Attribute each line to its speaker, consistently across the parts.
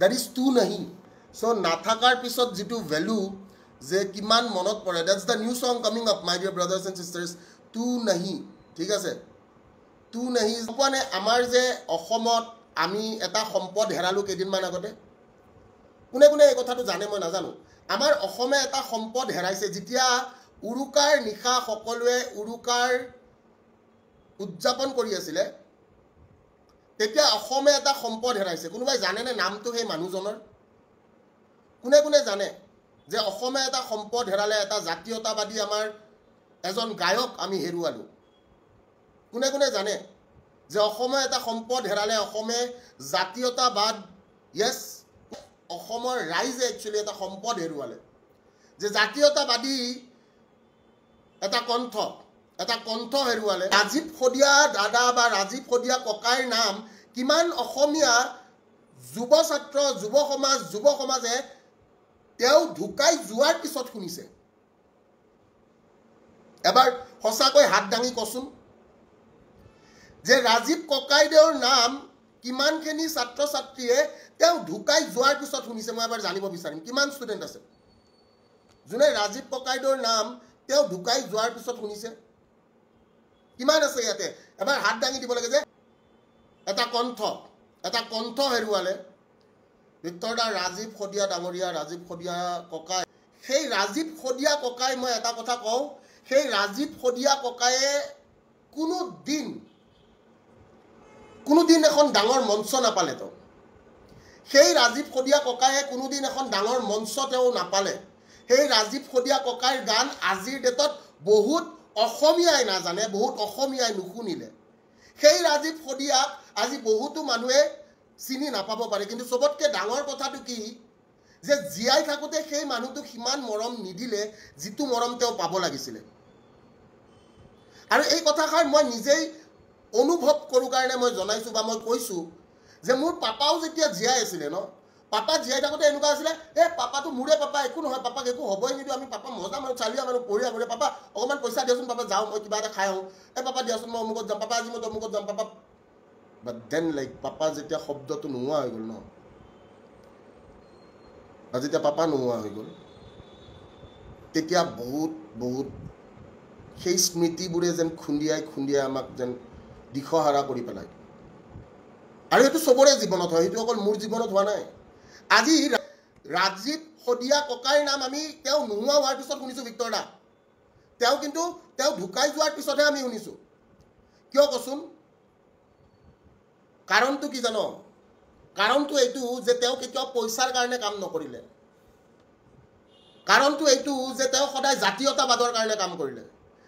Speaker 1: That is তু নাহি। চ' নাথাকাৰ পিছত যিটো ভেলু যে কিমান মনত পৰে, that's the new song coming up, my dear brothers and sisters, তু নাহি। ঠিক আছে, তু নাহি পোৱা নাই। আমাৰ যে অসমত আমি এটা সম্পদ হেৰালোঁ কেইদিনমান আগতে, কোনে কোনে এই কথাটো জানে মই নাজানো। আমাৰ অসমে এটা সম্পদ হেৰাইছে। যেতিয়া উৰুকাৰ নিশা সকলোৱে উৰুকাৰ উদযাপন কৰি আছিলে, তেতিয়া অসমে এটা সম্পদ হেৰাইছে। কোনোবাই জানেনে নামটো সেই মানুহজনৰ? কোনে কোনে জানে যে অসমে এটা সম্পদ হেৰালে? এটা জাতীয়তাবাদী আমাৰ এজন গায়ক আমি হেৰুৱালোঁ। কোনে কোনে জানে যে অসমে এটা সম্পদ হেৰালে? অসমে জাতীয়তাবাদ, য়েছ, অসমৰ ৰাইজে একচুৱেলি এটা সম্পদ হেৰুৱালে, যে জাতীয়তাবাদী এটা কণ্ঠ, এটা কণ্ঠ হেৰুৱালে। ৰাজীৱ শদিয়া দাদা বা ৰাজীৱ শদিয়া ককাইৰ নাম কিমান অসমীয়া যুৱ ছাত্ৰ, যুৱ সমাজ, যুৱ সমাজে তেওঁ ঢুকাই যোৱাৰ পিছত শুনিছে? এবাৰ সঁচাকৈ হাত দাঙি কচোন যে ৰাজীৱ ককাইদেউৰ নাম কিমানখিনি ছাত্ৰ ছাত্ৰীয়ে তেওঁ ঢুকাই যোৱাৰ পিছত শুনিছে? মই এবাৰ জানিব বিচাৰিম, কিমান ষ্টুডেণ্ট আছে যোনে ৰাজীৱ ককাইদেউৰ নাম তেওঁ ঢুকাই যোৱাৰ পিছত শুনিছে? কিমান আছে ইয়াতে? এবাৰ হাত দাঙি দিব লাগে যে এটা কণ্ঠ, এটা কণ্ঠ হেৰুৱালে। ভিক্টৰ দা, ৰাজীৱ শদিয়া ডাঙৰীয়া, ৰাজীৱ শদিয়া ককাই, সেই ৰাজীৱ শদিয়া ককাই, মই এটা কথা কওঁ, সেই ৰাজীৱ শদিয়া ককায়ে কোনোদিন এখন ডাঙৰ মঞ্চ নাপালে তেওঁ। সেই ৰাজীৱ শদিয়া ককায়ে কোনোদিন এখন ডাঙৰ মঞ্চ তেওঁ নাপালে। সেই ৰাজীৱ শদিয়া ককাইৰ গান আজিৰ ডেটত বহুত অসমীয়াই নাজানে, বহুত অসমীয়াই নুশুনিলে। সেই ৰাজীৱ শদিয়াক আজি বহুতো মানুহে চিনি নাপাব পাৰে। কিন্তু চবতকৈ ডাঙৰ কথাটো কি যে জীয়াই থাকোঁতে সেই মানুহটোক সিমান মৰম নিদিলে যিটো মৰম তেওঁ পাব লাগিছিলে। আৰু এই কথাষাৰ মই নিজেই অনুভৱ কৰোঁ কাৰণে মই জনাইছোঁ বা মই কৈছোঁ যে মোৰ পাপাও যেতিয়া জীয়াই আছিলে ন, পাপা জীয়াই থাকোঁতে এনেকুৱা আছিলে, এই পাপাটো মোৰে পাপা, একো নহয়, পাপাক একো হ'বই নিদিওঁ, আমি পাপা মজা মানুহ, চালিয়া মানুহ, বঢ়িয়া বঢ়িয়া, পাপা অকণমান পইচা দিয়াচোন, পাপা যাওঁ মই কিবা এটা খাই আহোঁ, এই পাপা দিয়াচোন মই অমুকত যাম, পাপা আজি মই অমুকত যাম, পাপা। বাট then like papa যেতিয়া শব্দটো নোহোৱা হৈ গ'ল ন, বা যেতিয়া পাপা নোহোৱা হৈ গ'ল, তেতিয়া বহুত বহুত সেই স্মৃতিবোৰে যেন খুন্দিয়াই খুন্দিয়াই আমাক যেন দিশহাৰা কৰি পেলায়। আৰু সেইটো চবৰে জীৱনত হয়, সেইটো অকল মোৰ জীৱনত হোৱা নাই। আজি ৰাজীৱ শদিয়া ককাইৰ নাম আমি তেওঁ নোহোৱা হোৱাৰ পিছত শুনিছোঁ, ভিক্টৰ দা। তেওঁ কিন্তু তেওঁ ঢুকাই যোৱাৰ পিছতহে আমি শুনিছোঁ। কিয় কচোন? কাৰণটো কি জান? কাৰণটো এইটো যে তেওঁ কেতিয়াও পইচাৰ কাৰণে কাম নকৰিলে। কাৰণটো এইটো যে তেওঁ সদায় জাতীয়তাবাদৰ কাৰণে কাম কৰিলে।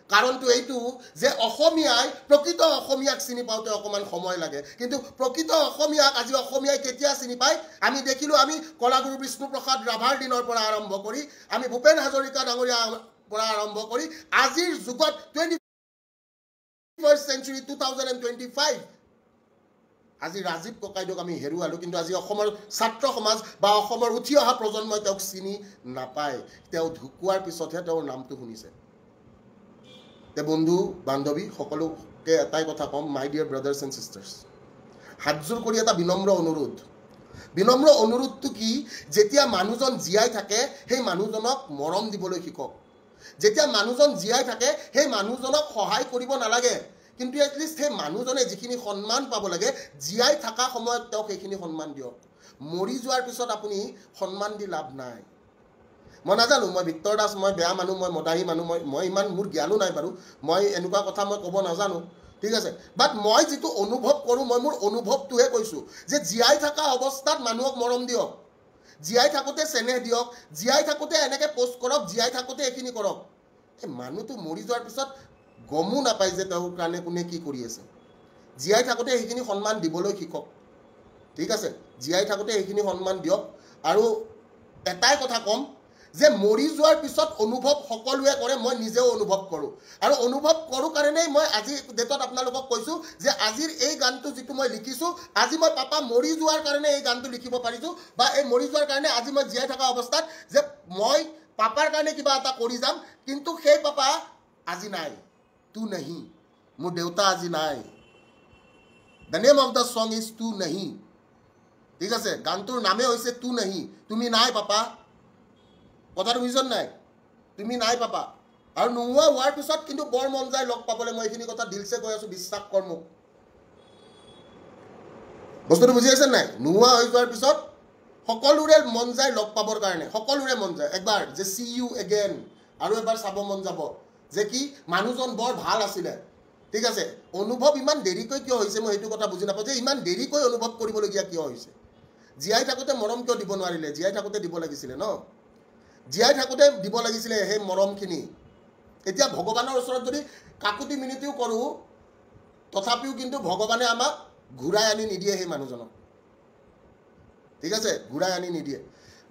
Speaker 1: কাৰণটো এইটো যে অসমীয়াই প্ৰকৃত অসমীয়াক চিনি পাওঁতে অকণমান সময় লাগে, কিন্তু প্ৰকৃত অসমীয়াক আজি অসমীয়াই কেতিয়া চিনি পায় আমি দেখিলোঁ। আমি কলাগুৰু বিষ্ণুপ্ৰসাদ ৰাভাৰ দিনৰ পৰা আৰম্ভ কৰি, আমি ভূপেন হাজৰিকা ডাঙৰীয়াৰ পৰা আৰম্ভ কৰি আজিৰ যুগত 21st century, 2025, আজি ৰাজীৱ ককাইদেউক আমি হেৰুৱালোঁ। কিন্তু আজি অসমৰ ছাত্ৰ সমাজ বা অসমৰ উঠি অহা প্ৰজন্মই তেওঁক চিনি নাপায়। তেওঁ ঢুকোৱাৰ পিছতহে তেওঁৰ নামটো শুনিছে। তে বন্ধু বান্ধৱী সকলোকে এটাই কথা ক'ম, my dear brothers and sisters, হাতযোৰ কৰি এটা বিনম্ৰ অনুৰোধ। বিনম্ৰ অনুৰোধটো কি? যেতিয়া মানুহজন জীয়াই থাকে সেই মানুহজনক মৰম দিবলৈ শিকক। যেতিয়া মানুহজন জীয়াই থাকে সেই মানুহজনক সহায় কৰিব নালাগে, কিন্তু এটলিষ্ট সেই মানুহজনে যিখিনি সন্মান পাব লাগে জীয়াই থকা সময়ত তেওঁক সেইখিনি সন্মান দিয়ক। মৰি যোৱাৰ পিছত আপুনি সন্মান দি লাভ নাই। মই নাজানো, মই ভিক্টৰ দাস, মই বেয়া মানুহ, মই মদাহী মানুহ, মই ইমান মোৰ জ্ঞানো নাই বাৰু, মই এনেকুৱা কথা মই ক'ব নাজানো, ঠিক আছে। বাট মই যিটো অনুভৱ কৰোঁ, মই মোৰ অনুভৱটোহে কৈছোঁ যে জীয়াই থকা অৱস্থাত মানুহক মৰম দিয়ক, জীয়াই থাকোঁতে চেনেহ দিয়ক, জীয়াই থাকোঁতে এনেকৈ পষ্ট কৰক, জীয়াই থাকোঁতে এইখিনি কৰক। এই মানুহটো মৰি যোৱাৰ পিছত গমো নাপায় যে তেওঁৰ কাৰণে কোনে কি কৰি আছে। জীয়াই থাকোঁতে সেইখিনি সন্মান দিবলৈ শিকক, ঠিক আছে। জীয়াই থাকোঁতে সেইখিনি সন্মান দিয়ক। আৰু এটাই কথা ক'ম যে মৰি যোৱাৰ পিছত অনুভৱ সকলোৱে কৰে, মই নিজেও অনুভৱ কৰোঁ। আৰু অনুভৱ কৰোঁ কাৰণেই মই আজি ডেটত আপোনালোকক কৈছোঁ যে আজিৰ এই গানটো যিটো মই লিখিছোঁ, আজি মই পাপা মৰি যোৱাৰ কাৰণে এই গানটো লিখিব পাৰিছোঁ, বা এই মৰি যোৱাৰ কাৰণে আজি মই জীয়াই থকা অৱস্থাত যে মই পাপাৰ কাৰণে কিবা এটা কৰি যাম, কিন্তু সেই পাপা আজি নাই, তু নাহি, মোৰ দেউতা আজি নাই। The name of the song is তু নাহি। ঠিক আছে, গানটোৰ নামেই হৈছে তু নাহি, তুমি নাই পাপা। কথাটো বুজিছ নাই? তুমি নাই পাপা। আৰু নোহোৱা হোৱাৰ পিছত কিন্তু বৰ মন যায় লগ পাবলৈ। মই এইখিনি কথা দিলছে কৈ আছোঁ, বিশ্বাস কৰ মোক। বস্তুটো বুজি পাইছে নাই? নোহোৱা হৈ যোৱাৰ পিছত সকলোৰে মন যায় লগ পাবৰ কাৰণে, সকলোৰে মন যায় একবাৰ যে চি ইউ এগেইন, আৰু এবাৰ চাব মন যাব যে কি মানুহজন বৰ ভাল আছিলে। ঠিক আছে, অনুভৱ ইমান দেৰিকৈ কিয় হৈছে মই সেইটো কথা বুজি নাপাওঁ, যে ইমান দেৰিকৈ অনুভৱ কৰিবলগীয়া কিয় হৈছে? জীয়াই থাকোঁতে মৰম কিয় দিব নোৱাৰিলে? জীয়াই থাকোঁতে দিব লাগিছিলে ন, জীয়াই থাকোঁতে দিব লাগিছিলে সেই মৰমখিনি। এতিয়া ভগৱানৰ ওচৰত যদি কাকুতি মিনতিও কৰোঁ, তথাপিও কিন্তু ভগৱানে আমাক ঘূৰাই আনি নিদিয়ে সেই মানুহজনক। ঠিক আছে, ঘূৰাই আনি নিদিয়ে।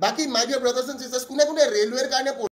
Speaker 1: বাকী my dear brothers and sisters, কোনে কোনে ৰেলৱেৰ কাৰণে